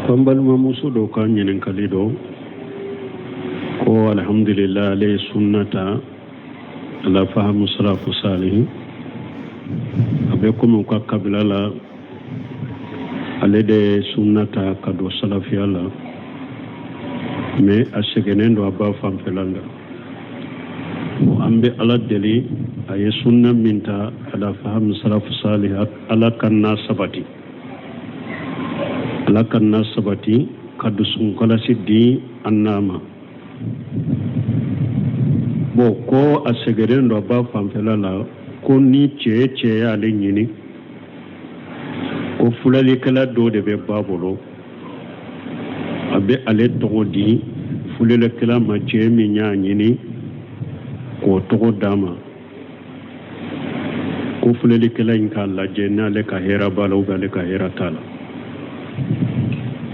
Ko n balimamuso dɔ ka ɲininkali don ko alhamdulillah, ale ye sunna ta ala fahamu salafu salihi. A bɛ komi u ka kabila la, ale de ye sunna ta ka don salafiya la, mais a sɛgɛnnen don a ba fanfɛla la. An bɛ Ala deli, a ye sunna min ta ala fahamu salafu salihi, Ala ka n'a sabati, Ala ka n'a sabati, ka dusukunkalasi di an n'a ma. Bon, ko a sɛgɛnnen don a ba fanfɛla la, ko ni cɛ cɛ y'ale ɲini, ko filɛlikɛla dɔ de bɛ ba bolo, a bɛ ale tɔgɔ di filɛlikɛla ma, cɛ min y'a ɲini k'o tɔgɔ d'a ma, ko filɛlikɛla in k'a lajɛ n'ale ka hɛrɛ b'a la ou bien ale ka hɛrɛ t'a la.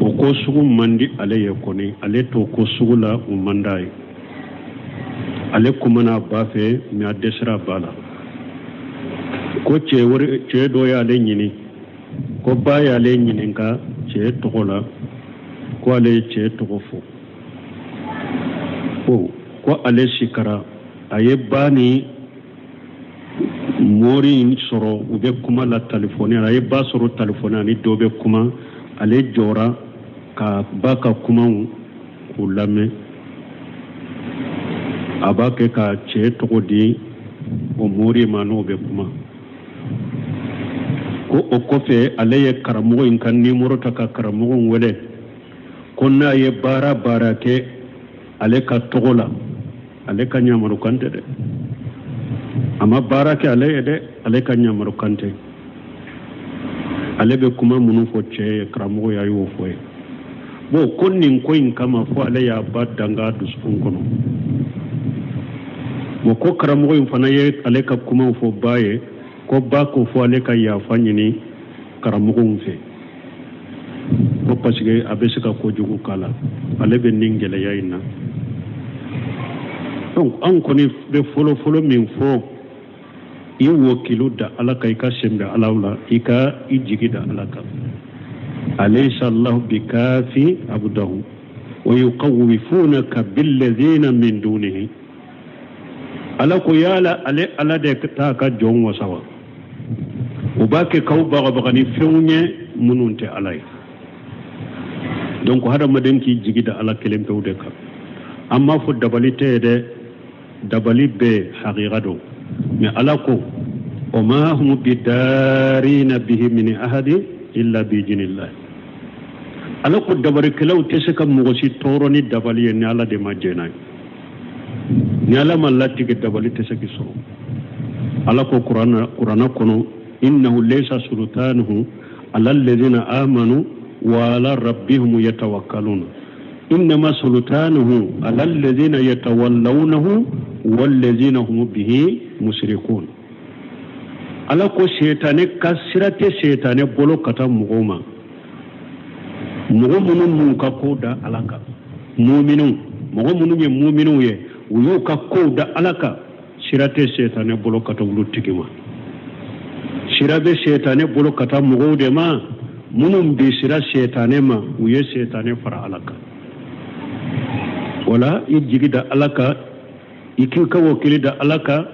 O ko sugu man di ale ye kɔni, ale t'o ko sugu la, o man d'a ye. Ale kumana a ba fɛ, mais a dɛsɛra a ba la. Ko cɛ wɛrɛ, cɛ dɔ y'ale ɲini, ko ba y'ale ɲininka cɛ tɔgɔ la, ko ale ye cɛ tɔgɔ fɔ, ko ale sikara, a ye ba ni mori in sɔrɔ, u bɛ kuma la talifɔni la. A ye ba sɔrɔ talifɔni ani dɔ bɛ kuma. Ale jɔra ka ba ka kumaw k'u lamɛn. A b'a kɛ ka cɛ tɔgɔ di o mori ma, n'o bɛ kuma. Ko o kɔfɛ, ale ye karamɔgɔ in ka nimoro ta ka karamɔgɔ in wele, ko n'a ye baara baara kɛ ale ka tɔgɔ la, ale ka yamarukan tɛ dɛ, a ma baara kɛ ale ye dɛ, ale ka yamarukan tɛ. Ale bɛ kuma minnu fɔ cɛ ye, karamɔgɔ y'a y'o fɔ ye. Bon, ko nin ko in kama fo ale y'a ba danga dusukun kɔnɔ. Bon, ko karamɔgɔ in fana ye ale ka kumaw fɔ ba ye, ko ba ko fo ale ka yafa ɲini karamɔgɔw fɛ, ko parce que a bɛ se ka kojugu k'a la. Ale bɛ nin gɛlɛya in na. Donc anw kɔni bɛ fɔlɔ fɔlɔ min fɔ, i wakilu da Ala kan, i ka sɛnbɛ Ala la, i ka i jigi da Ala kan. Alaysa Allahu bikafi abdahu wa yukhawwifunaka billadhina min dunihi. Ala ko yala ale Ala de t'a ka jɔn wasa wa? U b'a kɛ k'aw bagabaga ni fɛnw ye minnu tɛ Ala ye. Donc hadamaden k'i jigi da Ala kelen pewu de kan. An m'a fɔ dabali tɛ ye dɛ, dabali bɛɛ hakika don, mais Ala ko wa ma hum bidarina bihi min ahadi illa biiznillah. Ala ko dabarikɛlaw tɛ se ka mɔgɔ si tɔɔrɔ ni dabali ye ni Ala de ma jɛn n'a ye. Ni Ala ma latigɛ, dabali tɛ se k'i sɔrɔ. Ala ko Kurana kɔnɔ: innahu laysa sultanuhu ala alladhina amanu wa ala rabbihim yatawakkaluna, innama sultanuhu ala alladhina yatawallawnahu walladhina hum bihi mushrikun. Ala ko setane ka sira tɛ setane bolo ka taa mɔgɔw ma, mɔgɔ minnu m'u ka kow da Ala kan, muminu, mɔgɔ minnu ye muminuw ye, u y'u ka kow da Ala kan, sira tɛ setane bolo ka taa olu tigi ma. Sira bɛ setane bolo ka taa mɔgɔw de ma minnu bɛ sira setane ma, u ye setane fara Ala kan. Wala i jigi da Ala kan, i k'i ka wakili da Ala kan,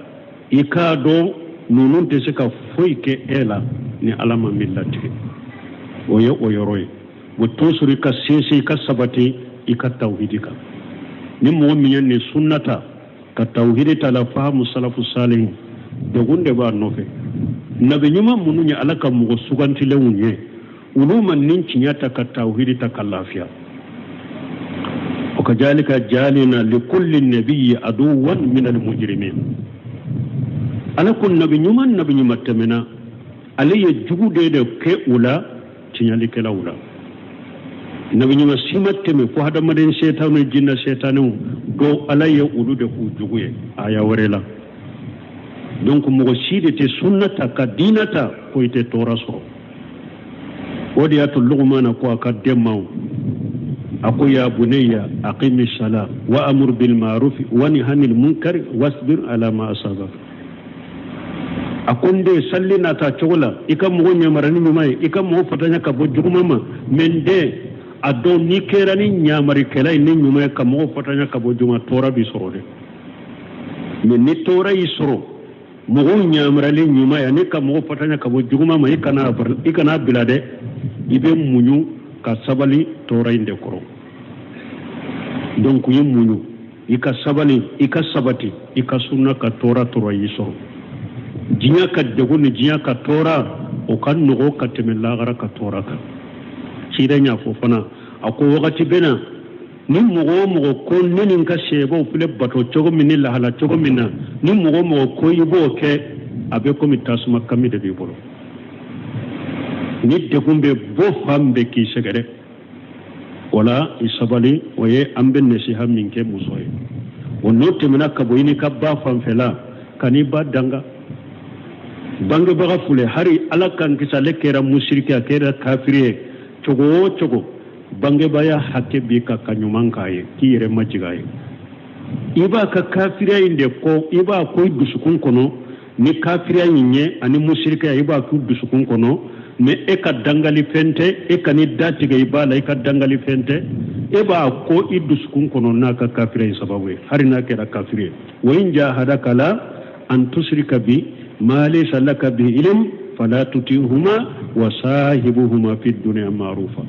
i k'a dɔn ninnu tɛ se ka foyi kɛ e la ni Ala ma min latigɛ. O ye o yɔrɔ ye. O toujours i ka sinsin, i ka sabati i ka tawhidi kan. Ni mɔgɔ min ye nin sunna ta ka tawhidi ta la fahamu salafu salihin, degun de b'a nɔfɛ. Nabi ɲuman minnu ye Ala ka mɔgɔ sugantilenw ye, olu ma nin tiɲɛ ta ka tawhidi ta ka lafiya. Wa kazalika jaalina likulli nabiyyi aduwan min almujrimin. Ala ko nabi ɲuman, nabi ɲuman tɛmɛna, ale ye jugu de kɛ u la, tiɲɛlikɛlaw la. Nabi ɲuman si ma tɛmɛ fo hadamaden setanu, jinɛ setanuw dɔw, Ala ye olu de k'u jugu ye aya wɛrɛ la. Donc mɔgɔ si de tɛ sunna ta ka diinɛ ta ko i tɛ tɔɔrɔ sɔrɔ. O de y'a to Lugumana ko a ka den ma, a ko: ya bunayya aqimi sala wa amur bil ma'ruf wa nahy anil munkar wasbir ala ma asabak. A ko n den, salli nata cogo la, i ka mɔgɔ ɲamara ni ɲuman ye, i ka mɔgɔ fatanya ka bɔ juguman ma. Mais n den, A dɔn n'i kɛra ni ɲamarikɛla ye ni ɲuman ye ka mɔgɔw fatanya ka bɔ juguman, tɔɔrɔ b'i sɔrɔ dɛ. Mais ni tɔɔrɔ y'i sɔrɔ mɔgɔw ɲamarali ɲuman ye ani ka mɔgɔw fatanya ka bɔ juguman ma, i kana bila dɛ, i bɛ muɲu ka sabali tɔɔrɔ in de kɔrɔ. Donc i muɲu, i ka sabali, i ka sabati, i ka sunna ka tɔɔrɔ tɔɔrɔ y'i sɔrɔ. Diɲɛ ka degun ni diɲɛ ka tɔɔrɔ o ka nɔgɔ ka tɛmɛ lahara ka tɔɔrɔ kan. Ciden y'a fɔ fana, a ko wagati bɛ na ni mɔgɔ o mɔgɔ ko ne ni n ka sɛbɛw filɛ bato cogo min ni lahala cogo min na, ni mɔgɔ o mɔgɔ ko i b'o kɛ, a bɛ komi tasuma kami de b'i bolo. Ni degun bɛ bɔ fan bɛɛ k'i sɛgɛrɛ, wala i sabali. O ye an bɛ nasiha min kɛ muso ye. O n'o tɛmɛna ka bɔ i n'i ka ba fanfɛla, ka n'i ba danga. Bangebaga fule, hari Ala k'an kisi, ale kɛra musiriki, a kɛra kafiri ye cogo o cogo, bangebaya hakɛ b'i kan ka ɲuman k'a ye, k'i yɛrɛ majigin a ye. I b'a ka kafiriya in de kɔ, i b'a ko i dusukun kɔnɔ ni kafiriya in ye ani musirikiya, i b'a k'u dusukun kɔnɔ. Mais e ka dangali fɛn tɛ, e ka n'i da tigɛ i b'a la, i ka dangali fɛn tɛ, e b'a ko i dusukun kɔnɔ n'a ka kafiriya in sababu ye, hali n'a kɛra kafiri ye. Wa in jahadaka ala an tusrika bi ma laysa laka bi ilm fala tutihuma wa sahibuhuma fi dunya ma'rufa.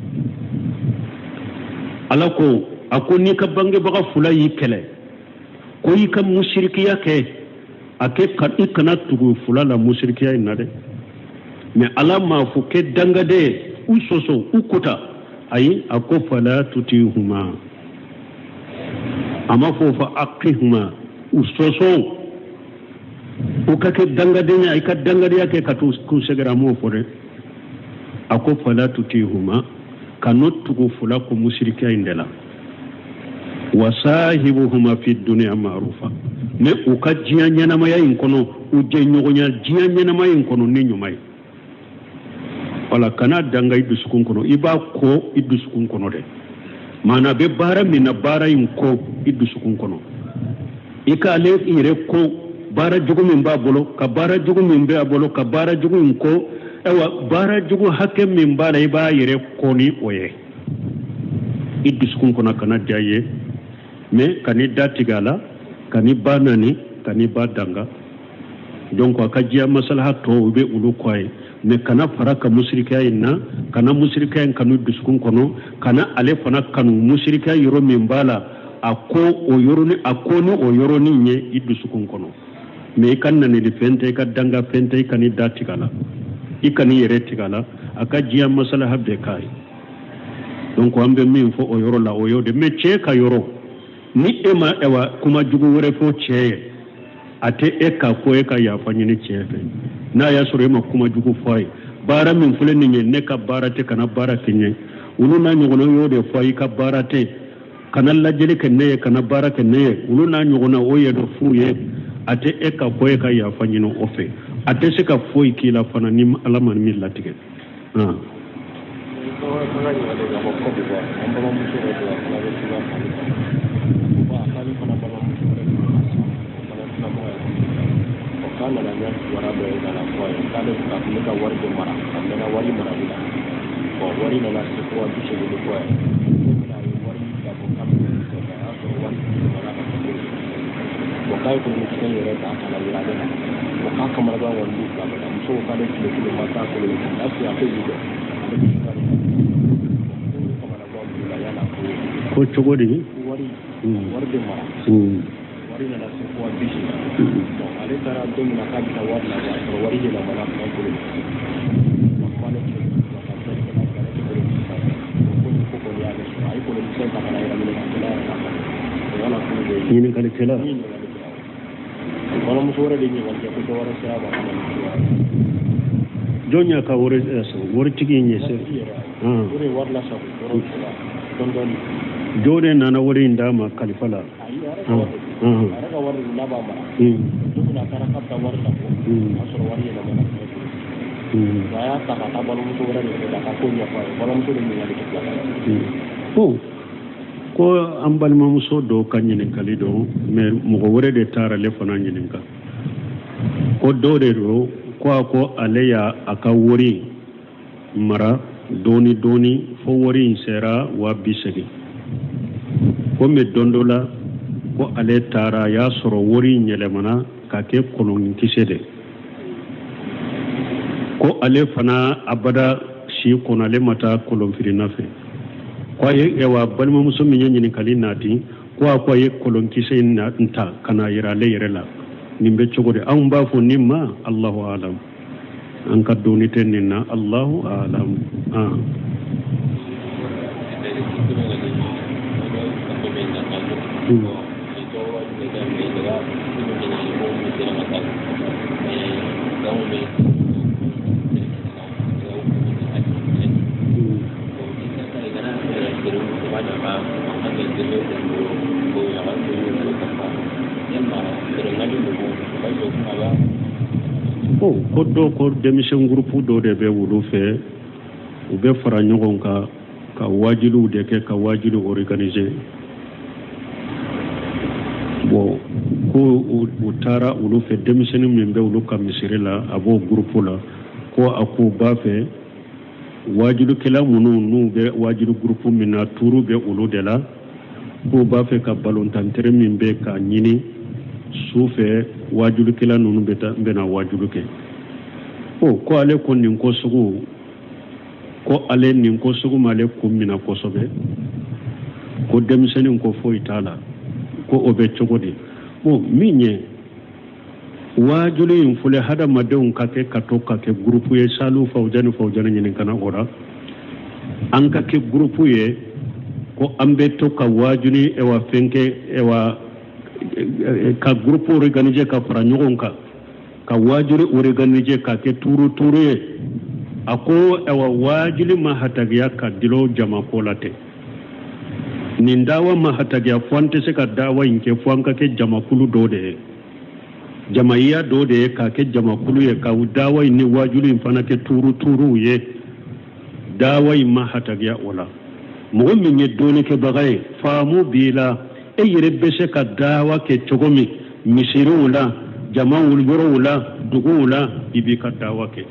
Ala ko, a ko n'i ka bangebaga fila y'i kɛlɛ ko i ka musirikiya kɛ, a kɛ i kana tugu fila la musirikiya in na dɛ. Mais Ala m'a fɔ kɛ dangaden u sɔsɔ u kota, ayi, a ko fala tutihuma, a ma fɔ fa aqihuma, u sɔsɔ u ka kɛ dangadenya, i ka dangadenya kɛ ka t'u sɛgɛrɛ, a m'o fɔ dɛ. A ko fala tutihuma, ka n'o tugu fila ko musirikiya in de la. Wa sahibuhuma fi dunya ma'rufa, mais u ka diɲɛ ɲɛnamaya in kɔnɔ, u jɛɲɔgɔnya diɲɛ ɲɛnamaya in kɔnɔ ni ɲuman ye. Wala kana danga i dusukun kɔnɔ, i b'a ko i dusukun kɔnɔ dɛ. Maana bɛ baara min na, baara in ko i dusukun kɔnɔ, i k'ale yɛrɛ ko baara jugu min b'a bolo, ka baara jugu min bɛ a bolo, ka baara jugu in ko, ayiwa baara jugu hakɛ min b'a la, i b'a yɛrɛ ko ni o ye i dusukun kɔnɔ, kana diya i ye. Mais kan'i da tigɛ a la, kan'i ba nani, kan'i ba danga. Donc a ka diɲɛ masalaha tɔw, i bɛ olu kɔ a ye, mais kana fara ka musirikiya in na, kana musirikiya in kanu dusukun kɔnɔ, kana ale fana kanu musirikiya yɔrɔ min b'a la, a ko o yɔrɔnin, a ko ni o yɔrɔnin ye i dusukun kɔnɔ. Mais i ka nanili fɛn tɛ, i ka danga fɛn tɛ, i kan'i da tigɛ a la, i kan'i yɛrɛ tigɛ a la, a ka diɲɛ masalaha bɛɛ k'a ye. Donc an bɛ min fɔ o yɔrɔ la, o y'o de. Mais cɛ ka yɔrɔ, ni e ma ayiwa kuma jugu wɛrɛ fɔ cɛ ye, a tɛ e ka ko e ka yafa ɲini cɛ fɛ. N'a y'a sɔrɔ e ma kuma jugu fɔ a ye, baara min filɛ nin ye, ne ka baara tɛ, kana baara kɛ n ye, olu n'a ɲɔgɔnna y'o de fɔ, i ka baara tɛ, kana lajɛli kɛ ne ye, kana baara kɛ ne ye, olu n'a ɲɔgɔnna o ye dɔ f'u ye, a tɛ e ka ko e ka yafa ɲini o fɛ. A tɛ se ka foyi k'i la fana ni Ala ma min latigɛ. K'a nana ɲɛ kibaruya dɔ ye ka na fɔ a ye k'ale ka tun bɛ ka wari de mara, a mɛnna wari marali la. Bon, wari nana se fo 80 ni kɔ yɛrɛ. Ne bɛna a ye wari labɔ k'a bɛ kɛ, a y'a sɔrɔ wari yɛlɛmana ka kɛ bolo. Bon, k'a ye kolonkisɛ in yɛrɛ ta ka na yira ale la. Bon, k'a kamanagan kɔni b'u fila bɛɛ la. Muso ko k'ale tile kelen ma taa kolon kan, est ce que a t'olu dɔn? Ale bɛ se ka ko kamanagan b'u la yala ko ko cogo di? Wari wari de mara. Wari nana se fo 80. Bon, ale taara don min na k'a bɛ taa wari labɔ, a sɔrɔ wari yɛlɛmana ka bolo. Bon, k'ale tɛ ka fɛn kɛla ale tɛ kolonkisɛ sanfɛ. Ko nin ko kɔni y'ale sɔrɔ, a ye kolonkisɛ ta ka na yɛrɛ minɛ ka kɛlɛ yɛrɛ la. O yala ko bɛ ɲininkalikɛla min ɲininkali kɛra, balimamuso wɛrɛ de ɲininkali kɛ ko dɔ wɛrɛ sera a ma ka na ni kibaruya ye. Jɔn y'a ka wari sɔrɔ? Waritigi in ye se. Waritigi yɛrɛ, o de ye wari lasago yɔrɔ dɔ la dɔɔni dɔɔni. Jɔn de nana wari in d'a ma kalifa la? Ayi, a yɛrɛ ka wari de don. A yɛrɛ ka wari de don n'a b'a mara. Don min na a taara k'a bɛ taa wari labɔ, o y'a sɔrɔ wari yɛlɛmana ka kɛ bolo. A y'a ta ka taa balimamuso wɛrɛ de fɛ k'a ka ko ɲɛfɔ a ye. Balimamuso de ɲininkali kɛ tila ka na. Bon, ko an balimamuso dɔw ka ɲininkali don, mais mɔgɔ wɛrɛ de taara ale fana ɲininka. Ko dɔ de don ko a ko ale y'a a ka wari mara. Dɔɔni dɔɔni fo wari in sera 80 000. Ko mais don dɔ la, ko ale taara, a y'a sɔrɔ wari in yɛlɛmana ka kɛ kolonkisɛ de. Ko ale fana abada si kɔnɔ, ale ma taa kolonfirina fɛ. Ko a ye, ɛwa, balimamuso min ye ɲininkali nati, ko a ko a ye kolonkisɛ in ta ka na yira ale yɛrɛ la. Nin bɛ cogo di? Anw b'a fɔ nin ma, Allahu alam, an ka dɔnni tɛ nin na, Allahu alam. Ah. Ko dɔw ko denmisɛn gurupu dɔw de bɛ wulu fɛ, u bɛ fara ɲɔgɔn kan ka wajuliw de kɛ, ka wajuli organiser. Bon, ko u taara olu fɛ, denmisɛnnin min bɛ olu ka misiri la, a b'o gurupu la. Ko a k'u b'a fɛ wajulikɛla minnu n'u bɛ wajuli gurupu min na, tuuru bɛ olu de la, k'u b'a fɛ ka balontantere min bɛ k'a ɲini su fɛ, wajulikɛla ninnu bɛ taa bɛna wajulu kɛ. O ko ale ko nin ko sugu, ko ale nin ko sugu m'ale kun minɛ kosɛbɛ. Ko denmisɛnnin ko foyi t'a la, ko o bɛ cogo di? Bon, min ye waajuli in filɛ, hadamadenw ka kɛ ka to ka kɛ gurupu ye. Salu Fawujani, Fawujani ɲininkana o la. An ka kɛ gurupu ye ko an bɛ to ka waajuli, ɛwa, fɛn kɛ, ɛwa, ka gurupu organiser, ka fara ɲɔgɔn kan ka waajuli organiser ka kɛ tuuru tuuru ye. A ko, ɛwa, waajuli ma hatagiya ka dilo jama ko la tɛ. Nin dawa ma hatagiya fo an tɛ se ka dawa in kɛ fo an ka kɛ jamakulu dɔ de ye, jamaiya dɔ de ye, k'a kɛ jamakulu ye, ka dawa in ni waajuli in fana kɛ tuuru tuuruw ye. Dawa in ma hatagiya o la. Mɔgɔ min ye dɔɔnikɛbaga ye, faamu b'i la, e yɛrɛ bɛ se ka dawa kɛ cogo min misiriw la, jama yɔrɔw la, duguw la, i b'i ka dawa kɛ.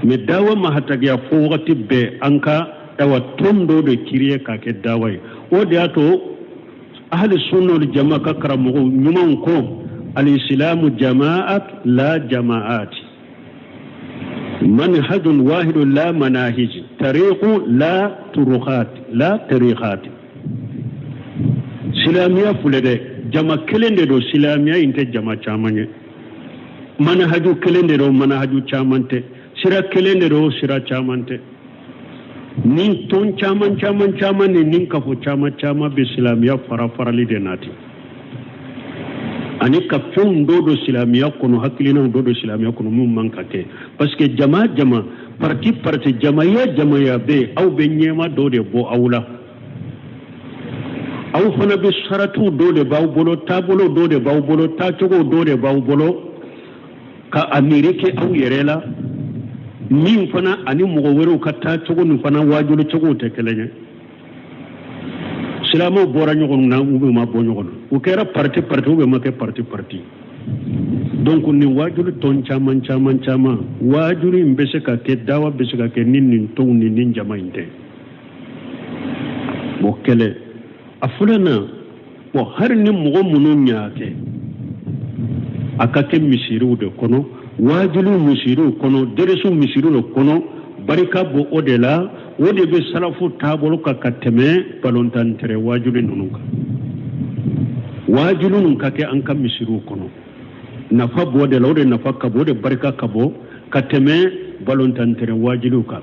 Mais dawa ma hatagiya fo wagati bɛɛ an ka, awa, tɔn dɔ de créer k'a kɛ dawa ye. O de y'a to ahli sunna wal jama ka karamɔgɔw ɲumanw ko: alisilamu jamaat la jamaat, manhajun wahidu la manahij, tariqu la turuqat la tariqat. Silamiya filɛ dɛ, jama kelen de don. Silamiya in tɛ jama caman ye. Manahaju kelen de don, manahaju caman tɛ. Sira kelen de don, sira caman tɛ. Ni tɔn caman caman caman ni kafo caman caman bɛ silamiya fara farali de nati, ani ka fɛnw dɔ don silamiya kɔnɔ, hakilinaw dɔ don silamiya kɔnɔ mun man ka kɛ. Parce que jama jama, parti parti, jamaya jamaya bɛ, aw bɛ ɲɛma dɔ de bɔ aw la. Aw fana bɛ saratiw dɔ de b'aw bolo, taabolo dɔ de b'aw bolo, taacogo dɔ de b'aw bolo ka a miiri kɛ aw yɛrɛ la, min fana ani mɔgɔ wɛrɛw ka taacogo nin fana waajuli cogow tɛ kelen ye. Silamɛw bɔra ɲɔgɔn na ou bien ma bɔ ɲɔgɔn na, u kɛra parti parti ou bien ma kɛ parti parti. Donc nin waajuli tɔn caman caman caman, waajuli in bɛ se ka kɛ, dawa bɛ se ka kɛ ni nin tɔnw ni nin jama in tɛ. Bon, kɛlɛ a filɛ na. Bon, hali ni mɔgɔ minnu y'a kɛ, a ka kɛ misiriw de kɔnɔ, waajuliw misiriw kɔnɔ, deresiw misiriw de kɔnɔ, barika bɔ o de la. O de bɛ salafu taabolo kan ka tɛmɛ balontan tɛrɛ waajuli ninnu kan. Waajuli ninnu ka kɛ an ka misiriw kɔnɔ, nafa b'o de la, o de nafa ka bon, o de barika ka bon ka tɛmɛ balontan tɛrɛ waajuliw kan.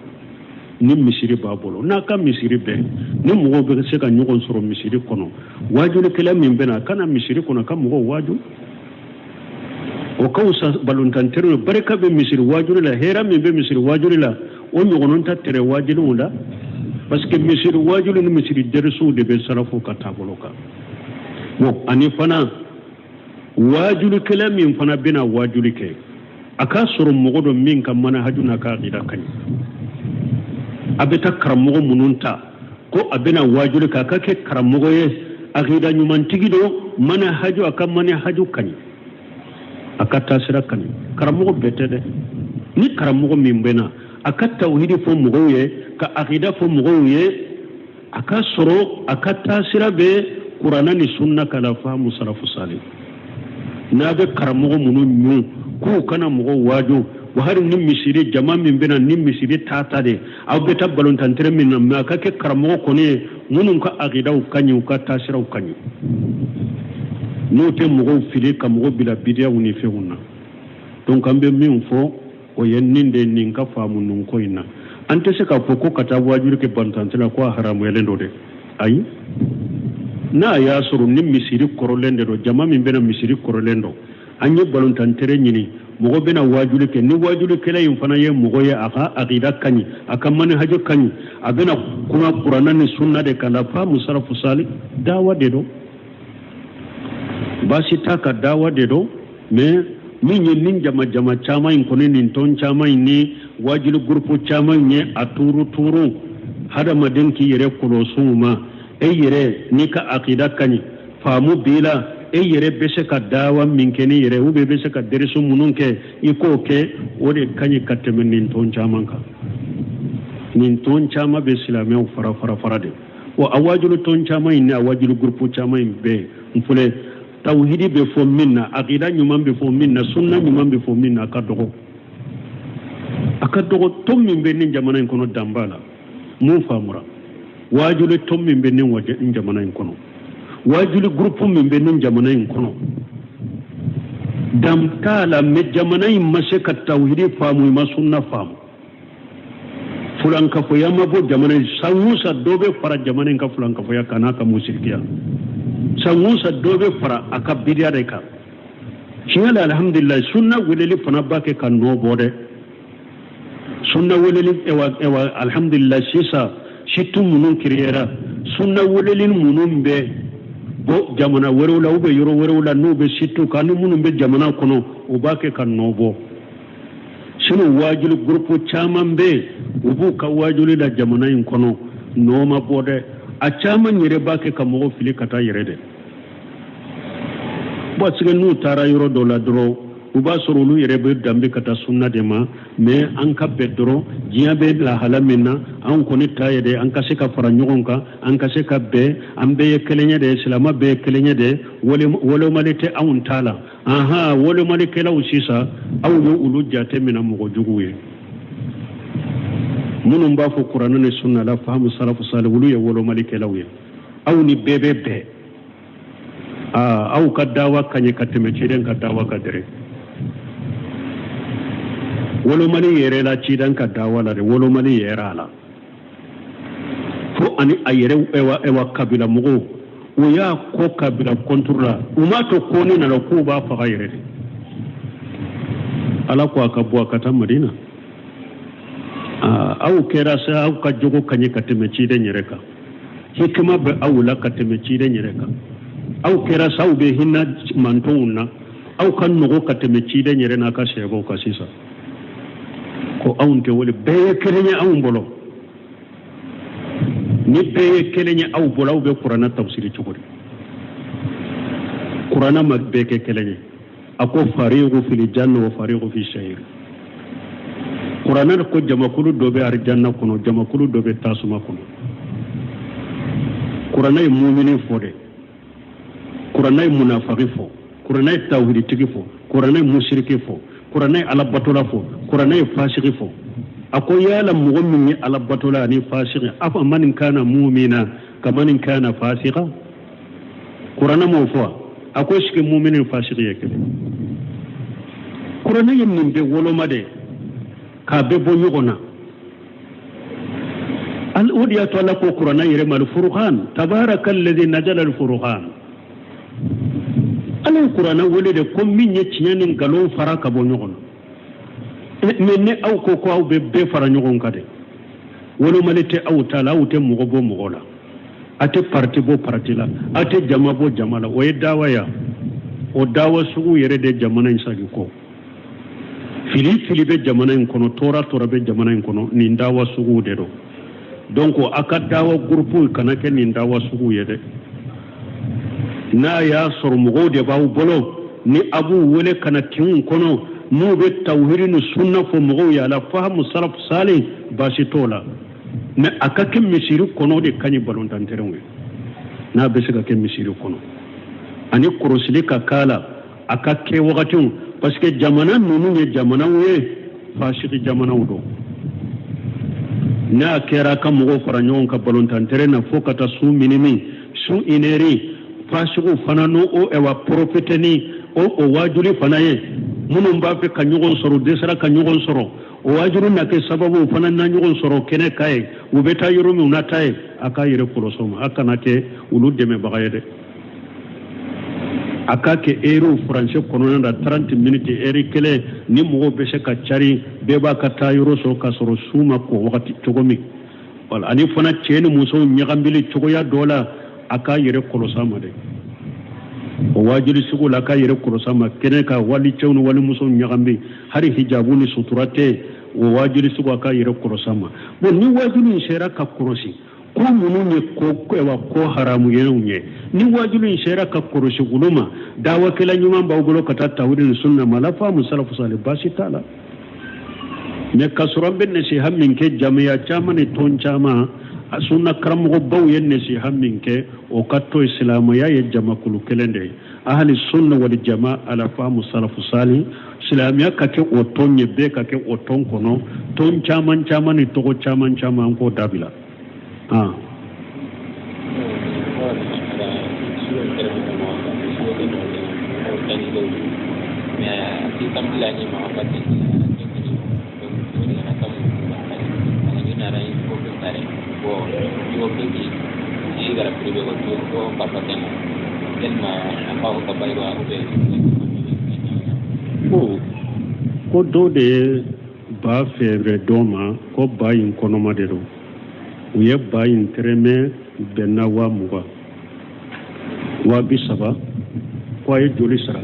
Ni misiri b'a bolo, n'a ka misiri bɛɛ ni mɔgɔw bɛ se ka ɲɔgɔn sɔrɔ misiri kɔnɔ, waajulikɛla min bɛ na, a ka na misiri kɔnɔ ka mɔgɔw waaju, o ka wusa balontan tɛrɛ. Barika bɛ misiri waajuli la, hɛrɛ min bɛ misiri waajuli la, o ɲɔgɔnna tɛ tɛrɛ waajuliw la. Parce que misiri waajuli ni misiri dɛrɛsiw de bɛ salafu ka taabolo kan. Bon, ani fana waajulikɛla min fana bɛna waajuli kɛ, a k'a sɔrɔ mɔgɔ dɔ min ka manahaju n'a ka akida ka ɲi. A bɛ taa karamɔgɔ minnu ta ko a bɛna waajuli kɛ, a ka kɛ karamɔgɔ ye, akida ɲumantigi don, manahaju, a ka manahaju ka ɲi, a ka taasira ka ɲi. Karamɔgɔ bɛɛ tɛ dɛ. Ni karamɔgɔ min bɛ na, A ka tawhidi fɔ mɔgɔw ye, ka akida fɔ mɔgɔw ye, a ka sɔrɔ a ka taasira bɛ kuranna ni sunna kan ala faamu salafu sali. N'a bɛ karamɔgɔ minnu ɲun k'u kana mɔgɔw waaju wa, hali ni misiri jama min bɛna ni misiri ta ta de, aw bɛ taa balontantere min na, mais a ka kɛ karamɔgɔ kɔni ye minnu ka akidaw ka ɲi, u ka taasiraw ka ɲi, n'o tɛ mɔgɔw fili ka mɔgɔw bila bidiyaw ni fɛnw na. Donc an bɛ min fɔ, o ye nin de, nin ka faamu nin ko in na. An tɛ se k'a fɔ ko ka taa waajuli kɛ balontantere la ko a haramuyalen don dɛ, ayi. N'a y'a sɔrɔ ni misiri kɔrɔlen de don, jama min bɛna misiri kɔrɔlen don, an ye balontantere ɲini, mɔgɔ bɛna waajuli kɛ, ni waajulikɛla in fana ye mɔgɔ ye, a ka akida ka ɲi, a ka manihaju ka ɲi, a bɛna kuma kuranna ni sunna de kan, ala faamu salafu sali, dawa de don, baasi t'a ka, dawa de don. Mais min ye nin jama jama caman in kɔni, nin tɔn caman in ni waajuli gurupu caman in ye, a tuuru tuuru, hadamaden k'i yɛrɛ kɔlɔsi u ma. E yɛrɛ n'i ka akida ka ɲi, faamu b'i la, e yɛrɛ bɛ se ka dawa min kɛ n'i yɛrɛ, ou bien bɛ se ka derisu minnu kɛ, i k'o kɛ, o de ka ɲi ka tɛmɛ nin tɔn caman kan. Nin tɔn caman bɛ silamɛw fara fara fara de wa. A waajuli tɔn caman in ni a waajuli gurupu caman in bɛɛ n filɛ, tawhidi bɛ fɔ min na, akida ɲuman bɛ fɔ min na, sunna ɲuman bɛ fɔ min na, a ka dɔgɔ, a ka dɔgɔ. Tɔn min bɛ nin jamana in kɔnɔ, dan b'a la mun faamura. Waajuli tɔn min bɛ nin jamana in kɔnɔ, waajuli gurupu min bɛ nin jamana in kɔnɔ, dan t'a la. Mais jamana in ma se ka tawhidi faamu, i ma sunna faamu, fulankafoya ma bɔ jamana in. San o san dɔ bɛ fara jamana in ka fulankafoya kan n'a ka musirikiya, san o san dɔ bɛ fara a ka bidiya de kan. Tiɲɛ la, alhamdulilayi, sunna weleli fana b'a kɛ ka nɔ bɔ dɛ. Sunna weleli, ewa ewa, alhamdulilayi, sisan site minnu kiriyera, sunna weleli minnu bɛ bɔ jamana wɛrɛw la ou bien yɔrɔ wɛrɛw la, n'u bɛ site kan ni minnu bɛ jamana kɔnɔ, u b'a kɛ ka nɔ bɔ. Sinon waajuli gurupu caman bɛ yen, u b'u ka waajuli la jamana in kɔnɔ, nɔ ma bɔ dɛ. A caman yɛrɛ b'a kɛ ka mɔgɔw fili ka taa yɛrɛ dɛ, parce que n'u taara yɔrɔ dɔ la dɔrɔn, u b'a sɔrɔ olu yɛrɛ bɛ danbe ka taa sunna de ma. Mais an ka bɛn dɔrɔn, diɲɛ bɛ lahala min na, anw kɔni ta ye dɛ, an ka se ka fara ɲɔgɔn kan, an ka se ka bɛn, an bɛɛ ye kelen ye dɛ, silamɛ bɛɛ ye kelen ye dɛ, wolomali tɛ anw ta la. Ahan, wolomalikɛlaw sisan, aw ye olu jate minɛ mɔgɔ juguw ye. Minnu b'a fɔ kuranɛ ni sunna la fahamu salafu sali, olu ye wolomalikɛlaw ye. Aw ni bɛɛ bɛ bɛn. Aa, aw ka dawa ka ɲɛ ka tɛmɛ ciden ka dawa kan dɛrɛ. Wolomali yɛrɛ la ciden ka dawa la dɛ, wolomali yɛrɛ a la fo ani a yɛrɛ ewa ewa kabila mɔgɔw, u y'a ko kabila contre la, u m'a to ko ne nana k'u b'a faga yɛrɛ de. Ala ko a ka bɔ a ka taa Madina. Aw kɛra sa, aw ka jogo ka ɲɛ ka tɛmɛ ciden yɛrɛ kan, hikima bɛ aw la ka tɛmɛ ciden yɛrɛ kan. Aw kɛra sa, aw bɛ hinɛ mantɔnw na, aw ka nɔgɔ ka tɛmɛ ciden yɛrɛ n'a ka sɛbɛw kan. Sisan ko anw tɛ wele, bɛɛ ye kelen ye anw bolo. Ni bɛɛ ye kelen ye aw bolo, aw bɛ kuranɛ tafsiri cogo di? Kuranɛ ma bɛɛ kɛ kelen ye. A ko fariqu fil janna wa fariqu fi sa'ir. Kuranɛ ko jamakulu dɔ bɛ arijanna kɔnɔ, jamakulu dɔ bɛ tasuma kɔnɔ. Kuranɛ ye mumini fɔ dɛ, kuranɛ ye munafaki fɔ, kuranɛ ye tawhiditigi fɔ, kuranɛ ye musiriki fɔ, kuranɛ ye alabatola fɔ, kuranɛ ye fasigi fɔ. A ko yala mɔgɔ min ye alabatola ani fasigi, afa man kana mumina kaman kana fasika? Kuranɛ m'o fɔ. A ko sigi mumini ni fasigi ye kelen? Kuranɛ ye nin bɛɛ woloma de k'a bɛɛ bɔ ɲɔgɔn na. O de y'a to Ala ko kuranɛ yɛrɛ ma alfurukan, tabaraka alladhi nazala alfurukan. Ala ye kuranɛ wele de ko min ye tiɲɛ ni nkalon fara ka bɔ ɲɔgɔn na. Mais ni aw ko ko aw bɛ bɛɛ fara ɲɔgɔn kan dɛ, wolomali tɛ aw ta la, aw tɛ mɔgɔ bɔ mɔgɔ la, a tɛ parti bɔ parti la, a tɛ jama bɔ jama la, o ye dawa ya. O dawa sugu yɛrɛ de jamana in sagi kɔ. Fili fili bɛ jamana in kɔnɔ, tɔɔrɔ tɔɔrɔ bɛ jamana in kɔnɔ, nin dawa suguw de don. Donc a ka dawa gurupu kana kɛ nin dawa suguw ye dɛ. N'a y'a sɔrɔ mɔgɔw de b'aw bolo ni a b'u wele ka na kinw kɔnɔ, n'u bɛ tawhidi ni sunna fɔ mɔgɔw ye ala fahamu salafu salih, baasi t'o la. Mais a ka kɛ misiri kɔnɔ, o de ka ɲi balontan terrain ye. N'a bɛ se ka kɛ misiri kɔnɔ ani kɔrɔsili ka k'a la, a ka kɛ wagatiw, parce que jamana ninnu ye jamanaw ye, fasiki jamanaw don. N'a kɛra ka mɔgɔw fara ɲɔgɔn kan balontan terrain na fo ka taa su minimi, su inɛri, fasigiw fana n'o o ɛwa profiter ni o waajuli fana ye. Minnu b'a fɛ ka ɲɔgɔn sɔrɔ, u dɛsɛra ka ɲɔgɔn sɔrɔ, o waajuli na kɛ sababu u fana na ɲɔgɔn sɔrɔ kɛnɛ kan yen. U bɛ taa yɔrɔ min, u na taa yen. A k'a yɛrɛ kɔlɔsi o ma, a kana kɛ olu dɛmɛbaga ye dɛ. A k'a kɛ ɛriw furancɛ kɔnɔna na, 30 minutes, ɛri kelen, ni mɔgɔw bɛ se ka cari, bɛɛ b'a ka taa yɔrɔ sɔrɔ k'a sɔrɔ su ma ko wagati cogo min. Wala ani fana cɛ ni musow ɲagamili cogoya dɔ la, a k'a yɛrɛ kɔlɔsi a ma dɛ. O waajuli sugu la, a k'a yɛrɛ kɔlɔsi a ma kɛnɛ kan, wali cɛw ni wali musow ɲagami, hali hijabu ni sutura tɛ, o waajuli sugu, a k'a yɛrɛ kɔlɔsi a ma. Bon, ni waajuli in sera ka kɔlɔsi ko minnu ye ko ɛwa ko haramu yew ye, ni waajuli in sera ka kɔlɔsi olu ma, dawakɛla ɲuman b'aw bolo ka taa tawhidi ni sunna ma, ala faamu salafu salih, baasi t'a la. Mais k'a sɔrɔ an bɛ nasiha min kɛ jamiya caman ni tɔn caman, a sunna karamɔgɔbaw ye nasiha min kɛ, o ka to yen. Silamɛya ye jamakulu kelen de ye, ahali sunna wali jama, ala faamu salafu salih. Silamɛya ka kɛ o tɔn ye, bɛɛ ka kɛ o tɔn kɔnɔ. Tɔn caman caman ni tɔgɔ caman caman, an k'o dabila. Ah. Ko dɔ de ye ba feere dɔ ma, ko ba in kɔnɔma de don. U ye ba in tɛrɛmɛ, bɛnna 20,000, 30,000. Ko a ye joli sara?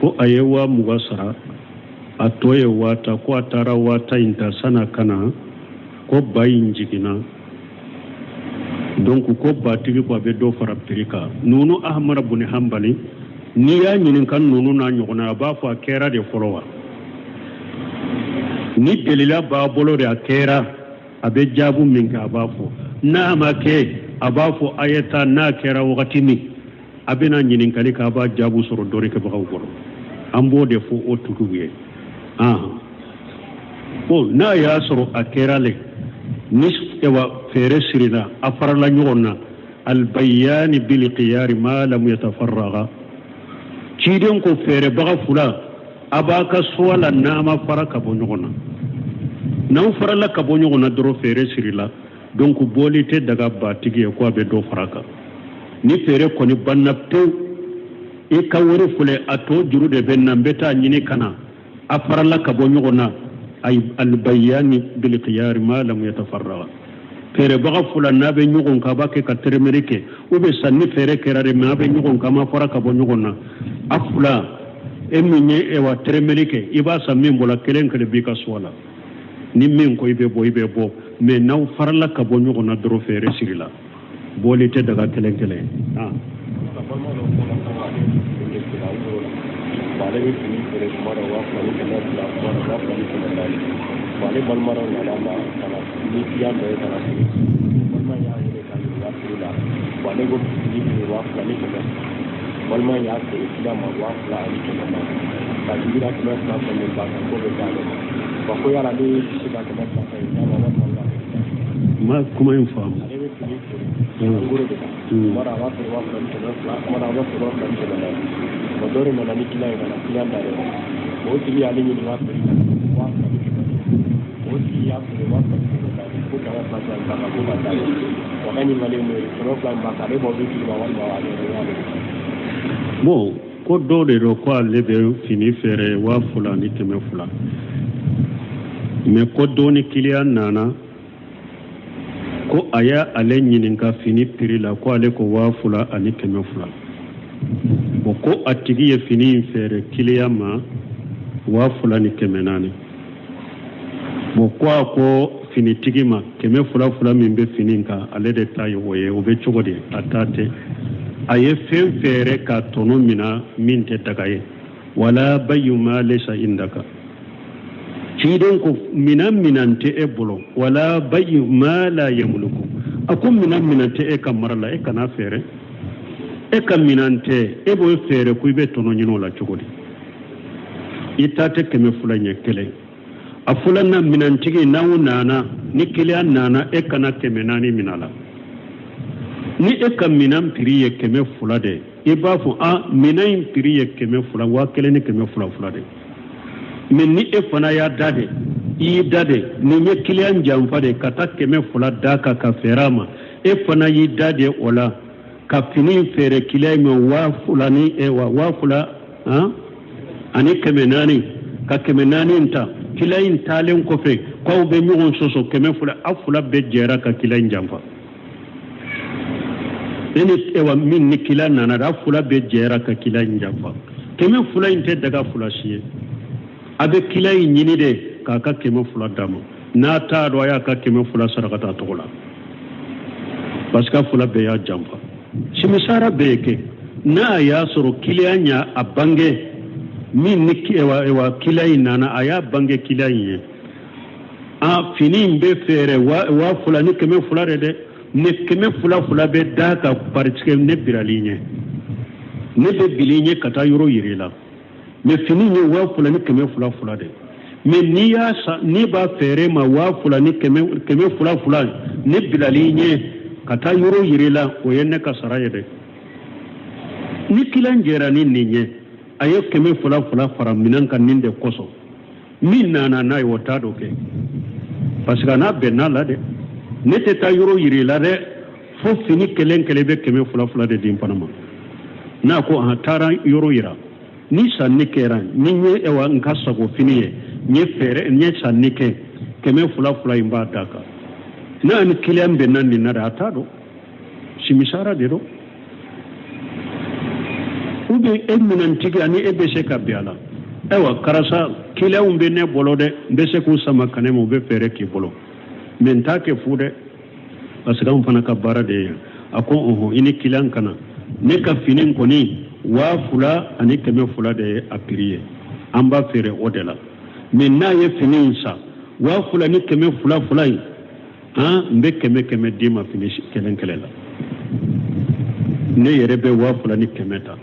Ko a ye 20,000 sara, a tɔ ye 10,000. Ko a taara 10,000 in ta, san'a ka na, ko ba in jiginna. Donc ko batigi ko a bɛ dɔ fara prix kan. Nunu Ahmada buni Hanbali, n'i y'a ɲininka nunu n'a ɲɔgɔnna, a b'a fɔ a kɛra de fɔlɔ wa? Ni delila b'a bolo de a kɛra, a bɛ jaabu min kɛ, a b'a fɔ. N'a ma kɛ, a b'a fɔ a ye taa, n'a kɛra wagati min, a bɛna ɲininkali kɛ, a b'a jaabu sɔrɔ dɔnnikɛbagaw bolo. An b'o de fɔ o tigiw ye. Bon, n'a y'a sɔrɔ a kɛra le, ni ewa feere sirila, a farala ɲɔgɔn na, albayani bil khiyari ma lam yatafarraga. Ciden ko feerebaga fila, a b'a ka choix la n'a ma fara ka bɔ ɲɔgɔn na. N'aw farala ka bɔ ɲɔgɔn na dɔrɔn, feere sirila. Donc bɔli tɛ daga batigi ye ko a bɛ dɔ fara kan. Ni feere kɔni banna pewu, i ka wari filɛ, a tɔ juru de bɛ na, n bɛ taa ɲini ka na, a farala ka bɔ ɲɔgɔn na, albayani bil khiyari ma lam yatafarraga. Feerebaga fila n'a bɛ ɲɔgɔn kan, a b'a kɛ ka tɛrɛmɛli kɛ ou bien sanni feere kɛra de, mais a bɛ ɲɔgɔn kan, a ma fara ka bɔ ɲɔgɔn na. A fila, e min ye ewa tɛrɛmɛli kɛ, i b'a san min bɔla, kelen kelen b'i ka choix la. Ni min ko i bɛ bɔ, i bɛ bɔ. Mais n'aw farala ka bɔ ɲɔgɔn na dɔrɔn, feere sirila, bɔli tɛ daga kelen kelen. Ale bɛ fini feere kuma dɔ 2100, kuma dɔ 2400. Ale balima dɔ nana ma ka na ni client dɔ ye ka na fini. Balima y'a wele ka ɲininka prix la. Bon, ale ko fini feere 2100. Balima y'a feere client ma 2104. Ka jigi la 200 fɛn min b'a kan, k'o bɛ d'ale ma. Bon, ko yala ale bɛ se ka 200 fɛn in d'a ma walima? Ma kuma in faamu. Ale bɛ fini feere en gros de kan. Kuma dɔ a b'a feere 2200, kuma dɔ a b'a feere 2400. Bon, dɔ de nana ni client ye ka na client d'ale ma. O tigi y'ale ɲininka prix la, 2500. O tigi y'a feere 2400, ko 200 fɛn b'a kan, ko ka d'ale ma. Wa ka ɲininkali ye mun ye? 200 in b'a kan, ale b'o di tigi ma walima ale yɛrɛ y'ale? Bon, ko dɔ de don ko ale bɛ fini feere 2200, mais ko dɔ ni client nana, ko a y'a ale ɲininka fini prix la, ko ale ko 2200. Bon, ko a tigi ye fini in feere client ma 2400. Bon, ko a ko finitigi ma 200 fila min bɛ fini in kan, ale de ta ye o ye. O bɛ cogo di? A ta tɛ. A ye fɛn feere ka tɔnɔ mina min tɛ daga ye. Wala bayu ma laysa indaka. Ciden ko minan minan tɛ e bolo, wala bayu ma la yamluku. A ko minan minan tɛ e ka mara la, e kana feere. E ka minan tɛ, e b'o feere ko i bɛ tɔnɔ ɲini o la cogo di? I ta tɛ 200 ɲɛ kelen. A filanan, minantigi n'aw nana, ni kiliyan nana, e kana 400 minɛ a la. Ni e ka minan piri ye 200 de ye, i b'a fɔ a minan in piri ye 200, 1200 fila de. Mɛ ni e fana y'a da de, i y'i da de, nin ye kiliyan janfa de, ka taa 200 d'a kan ka feere a ma, e fana y'i da de o la ka fini feere kiliyan ma 2000 ni 2000 ani 400, ka 400 ta. Kiliyan in taalen kɔfɛ k'aw bɛ ɲɔgɔn sɔsɔ 200, aw fila bɛɛ jɛra ka kiliyan in janfa. E ni ewa min ni kiliyan nana, aw fila bɛɛ jɛra ka kiliyan in janfa. 200 in tɛ daga fila si ye. A bɛ kiliyan in ɲini de k'a ka 200 d'a ma. N'a t'a dɔn, a y'a ka 200 saraka t'a tɔgɔ la, parce que a fila bɛɛ y'a janfa. Simisara bɛɛ ye kɛ n'a y'a sɔrɔ kiliyan y'a a bange min ni ewa kiliyan in nana, a y'a bange kiliyan in ye, a fini in bɛ feere 2200 de dɛ, ne 200 fila bɛ d'a kan parce que ne birali ɲɛ, ne bɛ bili ɲɛ ka taa yɔrɔ yiri la, mɛ fini ye 2200 fila de. Mɛ n'i y'a san, n'i b'a feere ma 2000 ni 200 fila, ne bilali ɲɛ ka taa yɔrɔ yiri la, o ye ne ka sara ye dɛ. Ni kiliyan jɛra ni nin ye, a ye 200 fila fara minɛn kan nin de kosɔn. Min nana n'a ye, o t'a dɔ kɛ, parce que a n'a bɛnna la dɛ. Ne tɛ taa yɔrɔ yiri la dɛ, fo fini kelen kelen bɛ 200 fila de di n fana ma. N'a ko a taara yɔrɔ yira, ni sanni kɛra, ni n ye ewa n ka sago fini ye, n ye feere, n ye sanni kɛ, 200 fila in b'a d'a kan. N'a ni kiliyan bɛnna nin na dɛ, a t'a dɔn, simisara de don. Ou bien e minɛntigi ani e bɛ se ka bɛn a la, ayiwa karisa, kiliyanw bɛ ne bolo dɛ, n bɛ se k'u sama ka ne ma, u bɛ feere k'i bolo, mɛ n t'a kɛ fu dɛ, parce que anw fana ka baara de ye. A ko ɔhɔn, i ni kiliyan ka na, ne ka fini kɔni 2200 de ye a piri ye, an b'a feere o de la. Mɛ n'a ye fini in san 2200 fila in, n bɛ 100 100 d'i ma fini kelen kelen la, ne yɛrɛ bɛ 2100 ta.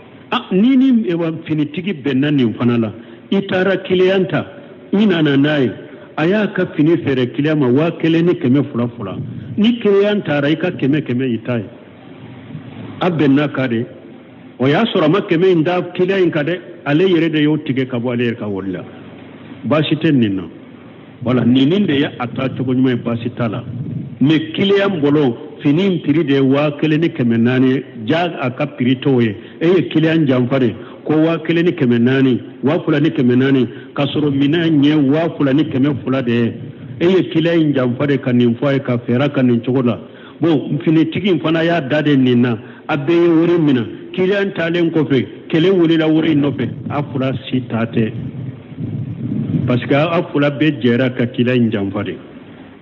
Ni ni finitigi bɛnna nin fana la, i taara kiliyan ta, i nana n'a ye, a y'a ka fini feere kiliyan ma 1200 fila, ni kiliyan taara i ka 100 100 i ta ye, a bɛnna ka de. O y'a sɔrɔ a ma 100 in da kiliyan in kan dɛ, ale yɛrɛ de y'o tigɛ ka bɔ ale yɛrɛ ka wari la. Baasi tɛ nin na. Wala nin de ye a taa cogo ɲuman ye, baasi t'a la. Mɛ kiliyan bolo fini piri de ye 1400 ye, ja a ka piri t'o ye. E ye kiliyan janfa de ko 1400, 2400, k'a sɔrɔ minɛn ye 2200 de ye. E ye kiliyan in janfa de ka nin fɔ a ye ka feere ka nin cogo la. Bon, finitigi in fana y'a da de nin na, a bɛɛ ye wari minɛ. Kiliyan taalen kɔfɛ, kelen wulila wari in nɔfɛ, a fila si ta tɛ, parce que a fila bɛɛ jɛra ka kiliyan in janfa de.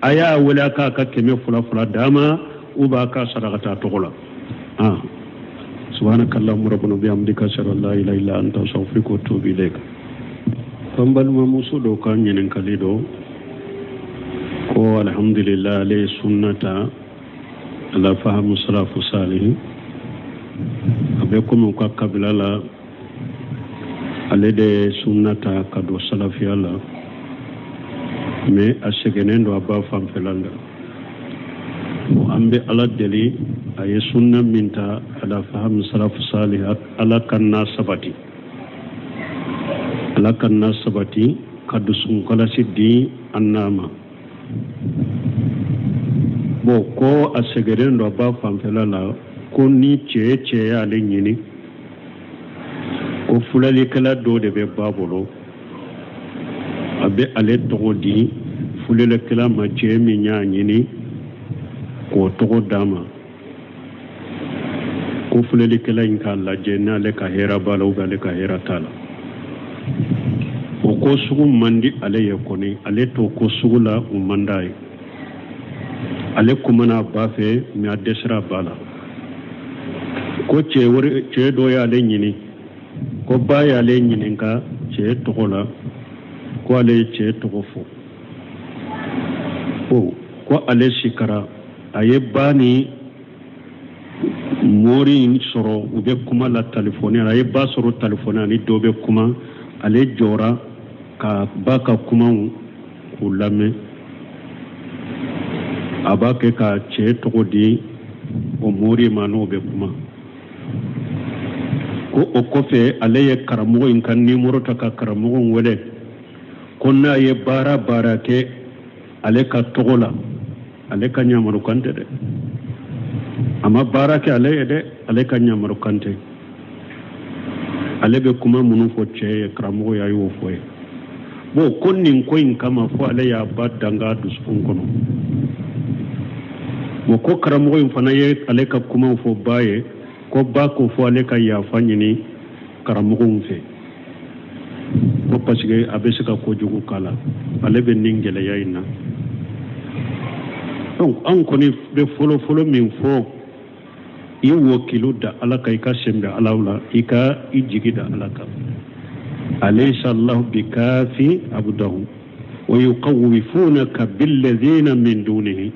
A y'a wele a k'a ka 200 fila d'a ma, u b'a ka saraka t'a tɔgɔ la. Subhanaka allahumma rabbana bihamdika, ashhadu an la ilaha illa anta, astaghfiruka wa atubu ilayk. An balimamuso dɔ ka ɲininkali dɔ ko alhamdulillah, ale ye sunna ta ala fahamu salafu salihi, a bɛ komi u ka kabila la ale de ye sunna ta ka don salafiya la, mais a sɛgɛnnen don a ba fanfɛla la. An bɛ ala deli, a ye sunna min ta ala fahamu salafu salihi, ala ka n'a sabati, ala ka n'a sabati, ka dusukunkalasi di an n'a ma. Bon, ko a sɛgɛnnen don a ba fanfɛla la, ko ni cɛ cɛ y'ale ɲini, ko filɛlikɛla dɔ de bɛ ba bolo, a bɛ ale tɔgɔ di filɛlikɛla ma, cɛ min y'a ɲini k'o tɔgɔ d'a ma, ko filɛlikɛla in k'a lajɛ n'ale ka hɛrɛ b'a la ou bien ale ka hɛrɛ t'a la. O ko sugu man di ale ye kɔni, ale t'o ko sugu la, o man d'a ye. Ale kumana a ba fɛ, mais a dɛsɛra a ba la. Ko cɛ dɔ y'ale ɲini, ko Ko ba y'ale ɲininka cɛ tɔgɔ la, ko ale ye cɛ tɔgɔ fɔ, ko ale sikara, a ye ba ni mori in sɔrɔ, u bɛ kuma la talifɔni la. A ye ba sɔrɔ talifɔni ani dɔ bɛ kuma. Ale jɔra ka ba ka kumaw k'u lamɛn. A b'a kɛ ka cɛ tɔgɔ di o mori ma n'o bɛ kuma. Ko o kɔfɛ, ale ye karamɔgɔ in ka nimoro ta ka karamɔgɔ in wele, ko n'a ye baara baara kɛ ale ka tɔgɔ la, ale ka yamarukan tɛ dɛ. A ma baara kɛ ale ye dɛ, ale ka yamarukan tɛ. Ale bɛ kuma minnu fɔ cɛ ye, karamɔgɔ y'a y'o fɔ ye. Bon, ko nin ko in kama fo ale y'a ba danga dusukun kɔnɔ. Bon, ko karamɔgɔ in fana ye ale ka kumaw fɔ ba ye, ko ba ko fo ale ka yafa ɲini karamɔgɔw fɛ, ko parce que a bɛ se ka kojugu k'a la. Ale bɛ nin gɛlɛya in na. Donc anw kɔni bɛ fɔlɔfɔlɔ min fɔ, i wakilu da Ala kan, i ka sɛnbɛ Ala la, i ka i jigi da Ala kan. Alaysa Allahu bikafi abdahu wa yukhawwifunaka billazina min dunihi.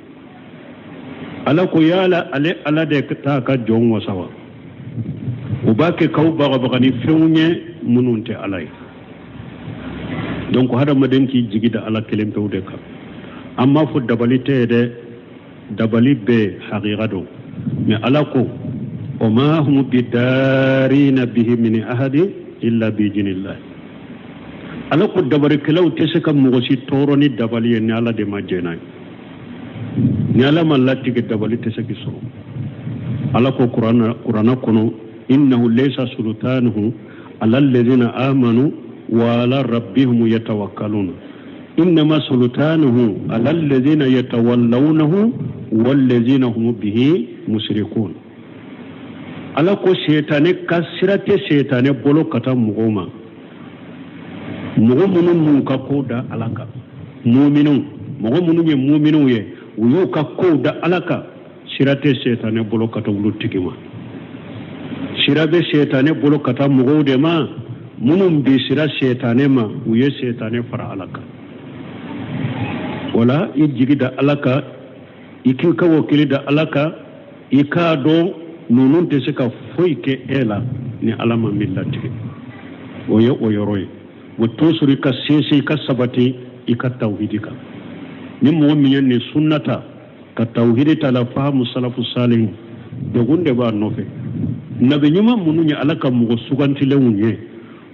Ala ko yala ale Ala de t'a ka jɔn wasa wa? U b'a kɛ k'aw bagabaga ni fɛnw ye minnu tɛ Ala ye. Donc hadamaden k'i jigi da Ala kelen pewu de kan. An m'a fɔ dabali tɛ ye dɛ, dabali bɛɛ hakika don, mais Ala ko wa ma hum bidarina bihi min ahadi illa biidhnillah. Ala ko dabarikɛlaw tɛ se ka mɔgɔ si tɔɔrɔ ni dabali ye ni Ala de ma jɛn n'a ye. Ni Ala ma latigɛ, dabali tɛ se k'i sɔrɔ. Ala ko Kurana kɔnɔ: innahu laysa sultanuhu ala alladhina amanu wa ala rabbihim yatawakkaluna, innama sultanuhu ala alladhina yatawallawnahu walladhina hum bihi mushrikun. Ala ko setane ka sira tɛ setane bolo ka taa mɔgɔw ma, mɔgɔ minnu m'u ka kow da Ala kan. Muminw, mɔgɔ minnu ye muminw ye, u y'u ka kow da Ala kan, sira tɛ setane bolo ka taa olu tigi ma. Sira bɛ setane bolo ka taa mɔgɔw de ma minnu bi sira setane ma, u ye setane fara Ala kan. Wala i jigi da Ala kan, i k'i ka wakili da Ala kan, i k'a dɔn ninnu tɛ se ka foyi kɛ e la ni Ala ma min latigɛ. O ye o yɔrɔ ye. O toujours i ka sinsin, i ka sabati i ka tawhidi kan. Ni mɔgɔ min ye nin sunna ta ka tawhidi ta la, fahamu salafu salihu, degun de b'a nɔfɛ. Nabi ɲuman minnu ye Ala ka mɔgɔ sugantilenw ye,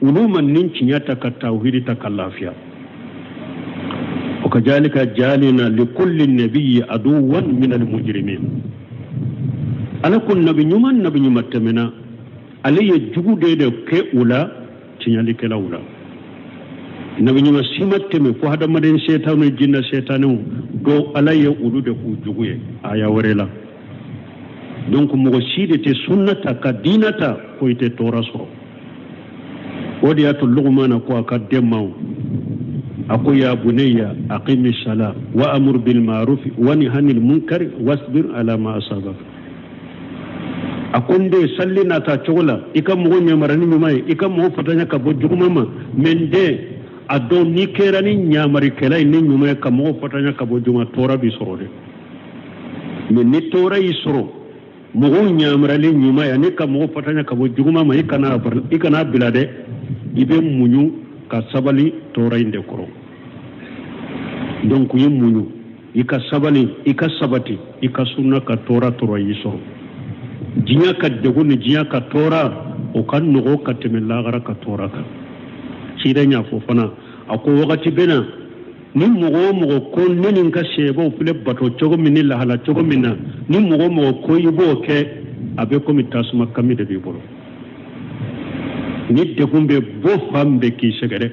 olu ma nin tiɲɛ ta ka tawhidi ta ka lafiya. Wa kazalika jaalina likulli nabiyyi aduwan min almujrimin. Ala ko nabi ɲuman, nabi ɲuman tɛmɛna, ale ye jugu de kɛ u la, tiɲɛlikɛlaw la. Nabi ɲuman si ma tɛmɛ fo hadamaden setanu, jinɛ setanew dɔw, Ala ye olu de k'u jugu ye aya wɛrɛ la. Donc mɔgɔ si de tɛ sunna ta ka diina ta ko i tɛ tɔɔrɔ sɔrɔ. O de y'a to Lugumana ko a ka den ma, a ko: ya bunayya aqimi sala wa amur bil ma'ruf wa nahy anil munkar wasbir ala ma asabak. A ko n den, salli nata cogo la, i ka mɔgɔ ɲamara ni ɲuman ye, i ka mɔgɔ fatanya ka bɔ juguman ma. Mais n den, a dɔn n'i kɛra ni ɲamarikɛla ye ni ɲuman ye ka mɔgɔ fatanya ka bɔ juguman, tɔɔrɔ b'i sɔrɔ dɛ. Mais ni tɔɔrɔ y'i sɔrɔ mɔgɔw ɲamarali ɲuman ye ani ka mɔgɔ fatanya ka bɔ juguman ma, i kana bila dɛ, i bɛ muɲu ka sabali tɔɔrɔ in de kɔrɔ. Donc i muɲu, i ka sabali, i ka sabati i ka sunna ka tɔɔrɔ tɔɔrɔ y'i sɔrɔ. Diɲɛ ka degun ni diɲɛ ka tɔɔrɔ, o ka nɔgɔ ka tɛmɛ lahara ka tɔɔrɔ kan. Ciden y'a fɔ fana, a ko wagati bɛ na, ni mɔgɔ o mɔgɔ ko ne ni n ka sɛbɛw filɛ bato cogo min ni lahala cogo min na, ni mɔgɔ o mɔgɔ ko i b'o kɛ, a bɛ komi tasuma kami de b'i bolo. Ni degun bɛ bɔ fan bɛɛ k'i sɛgɛrɛ,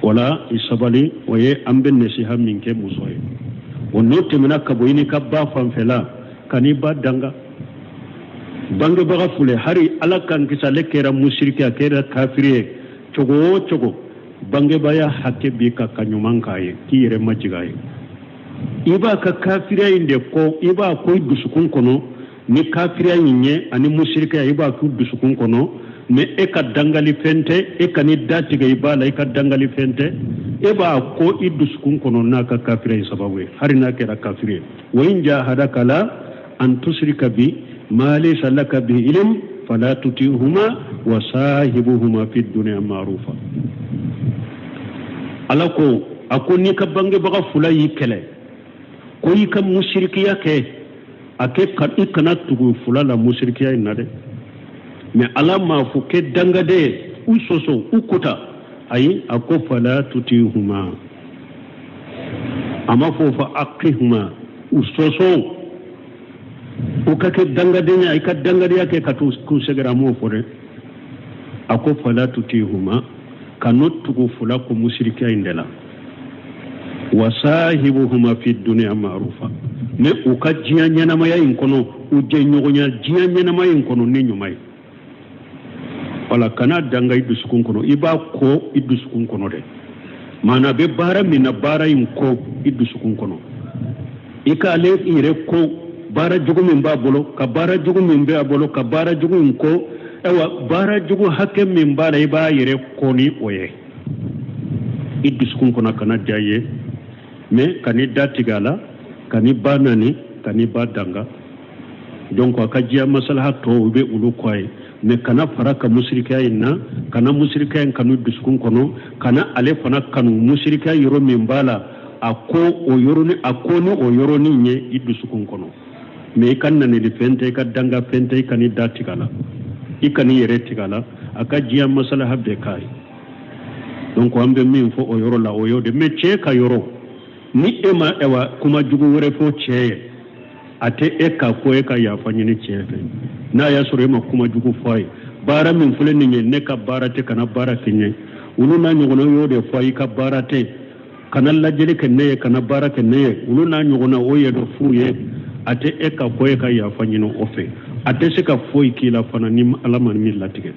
wala i sabali. O ye an bɛ nasiha min kɛ muso ye. O n'o tɛmɛna ka bɔ i n'i ka ba fanfɛla, ka n'i ba danga. Bangebaga filɛ, hari Ala k'an kisi, ale kɛra musiriki, a kɛra kafiri ye cogo o cogo, bangebaya hakɛ b'i kan ka ɲuman k'a ye, k'i yɛrɛ majigin a ye. I b'a ka kafiriya in de kɔ, i b'a ko i dusukun kɔnɔ ni kafiriya in ye ani musirikiya, i b'a k'u dusukun kɔnɔ. Mais e ka dangali fɛn tɛ, e kan'i da tigɛ i ba la, i ka dangali fɛn tɛ. E b'a kɔn i dusukun kɔnɔ n'a ka kafiriya ye sababu ye, hali n'a kɛra kafiri ye. Wa in jahadaka ala an tusrika bi ma laysa laka bi ilm fala tutihuma wa sahibuhuma fi dunya ma'rufa. Ala ko, a ko n'i ka bangebaga fula y'i kɛlɛ ko i ka musirikiya kɛ, a kɛ i kana tugu fula la musirikiya in na dɛ. Mais Ala m'a fɔ kɛ dangaden ye, u sɔsɔ, u kota. Ayi, a ko fala tutihuma, a ma fɔ fa aqihuma, u sɔsɔ, u ka kɛ dangadenya, i ka dangadenya kɛ ka t'u k'u sɛgɛrɛ, a m'o fɔ dɛ. A ko fala tutihuma, kan'u tugu fula ko musirikiya in de la. Wasahibuhuma fi dunya ma'rufa, mais u ka diɲɛ ɲɛnamaya in kɔnɔ, u jɛɲɔgɔnya diɲɛ ɲɛnamaya in kɔnɔ ni ɲuman ye. Wala kana danga i dusukun kɔnɔ, i b'a kɔn i dusukun kɔnɔ dɛ. Maana bɛ baara min na, baara in kɔn i dusukun kɔnɔ. I k'ale yɛrɛ kɔn baara jugu min b'a bolo, ka baara jugu min bɛ a bolo, ka baara jugu in kɔn. Ayiwa, baara jugu hakɛ min b'a la, i b'a yɛrɛ kɔn ni o ye i dusukun kɔnɔ, kana diya i ye. Mais kan'i da tigɛ a la, kan'i ba nani, kan'i ba danga. Donc a ka diɲɛ masalaha tɔw, u bɛ olu kɔ a ye, mais kana fara ka musirikiya in na, kana musirikiya in kanu dusukun kɔnɔ, kana ale fana kanu musirikiya yɔrɔ min b'a la, a ko o yɔrɔnin, a ko ni o yɔrɔnin ye i dusukun kɔnɔ. Mais i ka nanili fɛn tɛ, i ka danga fɛn tɛ, i kan'i da tigɛ a la, i kan'i yɛrɛ tigɛ a la, a ka diɲɛ masalaha bɛɛ k'a ye. Donc an bɛ min fɔ o yɔrɔ la, o y'o de. Mais cɛ ka yɔrɔ, ni e ma ɛwa kuma jugu wɛrɛ fɔ cɛ ye, a tɛ e ka ko e ka yafa ɲini cɛ fɛ. N'a y'a sɔrɔ e ma kuma jugu fɔ a ye, baara min filɛ nin ye, ne ka baara tɛ, kana baara kɛ n ye, olu n'a ɲɔgɔnna y'o de fɔ, i ka baara tɛ, kana lajɛli kɛ ne ye, kana baara kɛ ne ye, olu n'a ɲɔgɔnna, o ye dɔ f'u ye. A tɛ e ka ko e ka yafa ɲini o fɛ. A tɛ se ka foyi k'i la fana ni Ala ma min latigɛ.